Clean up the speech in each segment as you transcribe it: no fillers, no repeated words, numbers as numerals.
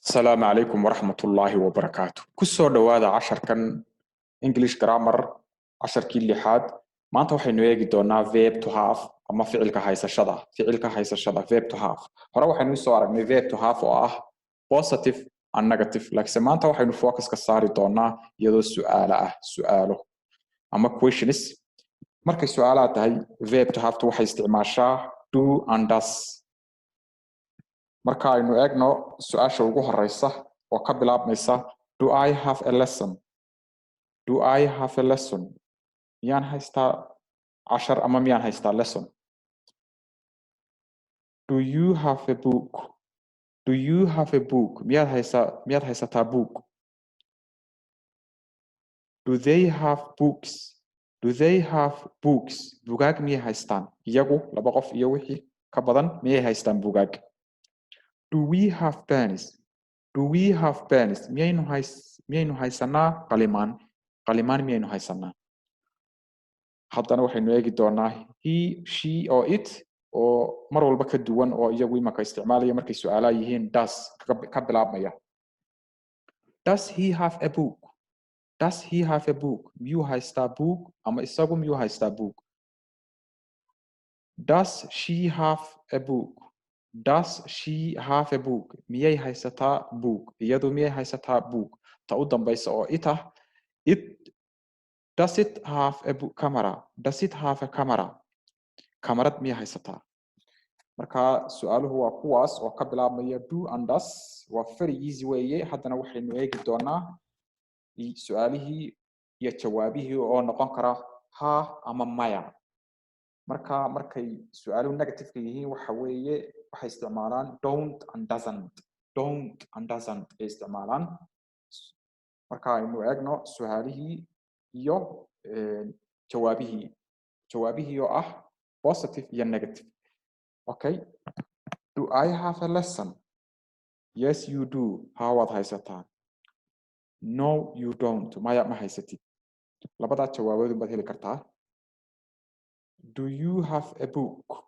Asalaamu calaykum waraxmatullaahi wabarakaatu. Kusoo dhowaada casharkan English grammar, casharkii lixaad. Maanta waxaynu eegi doonaa verb to have ama ficilka haysashada. Ficilka haysashada, verb to have. Hore waxaynu usoo aragnay verb to have oo ah positive and negative, laakiinse maanta waxaynu focus ka saari doonaa iyadoo su'aalo ah, su'aalo ama questions. Markay su'aalaha tahay, verb to have waxay isticmaashaa do and does. Marka aynu eegno su-aasha ugu horeysa oo ka bilaabmaysa "Do I have a lesson?" Do I have a lesson? Miyaan haystaa cashar ama miyaan haystaa lesson? Do you have a book? Do you have a book? Miyaad haysataa book? Do they have books? Do they have books? Bugaag miyay haystaan iyagu? Laba qof iyo wixii ka badan miyay haystaan bugaag? Do we have pens? Do we have pens? Miyaynu haysanaa qalimaan? Qalimaan miyaynu haysanaa? Haddana waxaynu eegi doonaa he, she oo it oo mar walba ka duwan, oo iyagu imanka isticmaalaya markay su-aalaha yihiin does ka bilaabmaya. Does he have a book? Does he have a book? Miyuu haystaa book ama isagu miyuu haystaa book? Does she have a book? Does she have a book? Miyay haysataa book? Iyadu miyay haysataa book? Ta u dambaysa oo it ah, it. Does it have a book, camera? Does it have a camera? Kamarad miyay haysataa? Marka su-aaluhu waa kuwaas oo ka bilaabmaya do and does. Waa very easy weeye. Haddana waxaynu eegi doonaa su-aalihii iyo jawaabihii oo noqon kara ha ama maya. Marka markay su-aaluhu negativeka yihiin, waxa weeye waxay isticmaalaan don't and doesn't. Don't and doesn't ay isticmaalaan. Marka aynu eegno su-aalihii iyo jawaabihii, jawaabihii oo ah positive iyo negative. Okay, do I have a lesson? Yes, you do. Ha, waad haysataa. No, you don't. Maya, ma haysatid. Labadaa jawaabood baad heli kartaa. Do you have a book?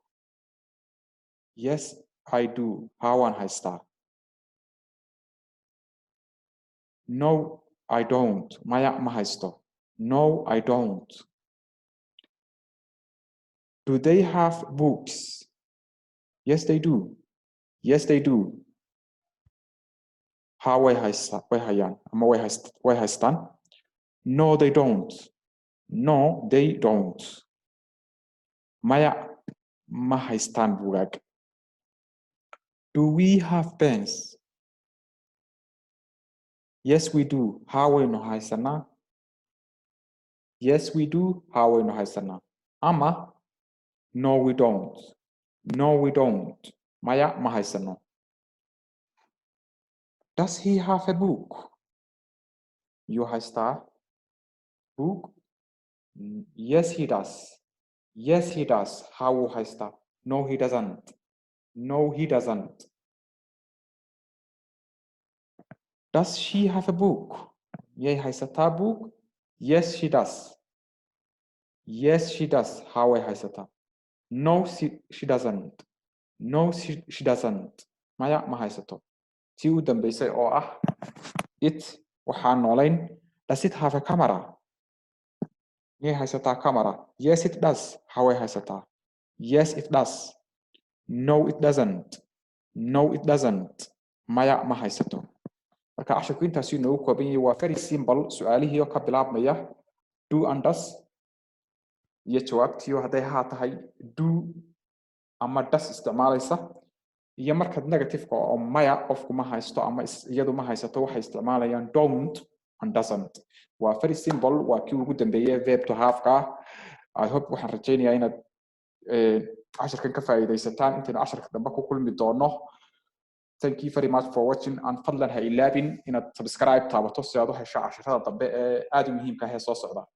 Yes, I do. Ha, waan haystaa. No, I don't. Maya, ma haysto. No, I don't. Do they have books? Yes, they do. Yes, they do. Ha, way haysta, way hayaan ama way haystaan. No, they don't. No, they don't. Maya, ma haystaan buugaag. Do we have pens? Yes, we do. Ha, waynu haysanaa. Yes, we do. Ha, waynu haysanaa. Ama no, we don't. No, we don't. Maya, ma haysano. Does he have a book? Miyuu haystaa book? Yes, he does. Yes, he does. Ha, wuu haystaa. No, he doesn't. No, he doesn't. Does she have a book? Miyay haysataa book? Yes, she does. Yes, she does. Ha, way haysataa. No, she doesn't. No, she doesn't. Maya, ma haysato. Tii u dambeysay oo ah it, waxaan noolayn. Does it have a camera? Miyay haysataa camera? Yes, it does. Ha, way haysataa. Yes, it does. No, it doesn't. No, it doesn't. Maya, ma haysato. Marka casharku intaasuu inoogu kooban yahay. Waa very simple. Su-aalihii oo ka bilaabmaya do and does iyo jawaabtiio hadday haa tahay do ama does isticmaalaysa, iyo markaad negativeka oo maya, qofku ma haysto ama iyadu ma haysato, waxay isticmaalayaan don't and doesn't. Waa very simple. Waa kii ugu dambeeyey verb to have-ka. I hope, waxaan rajaynayaa inaad casharkan ka faa'iidaysataan. Intaynu casharka dambe ku kulmi doono, thank you very much for watching, and fadlan ha ilaabin inaad subscribe taabato si aad u hesho casharada dambe ee aad u muhiimka ah ee soo socda.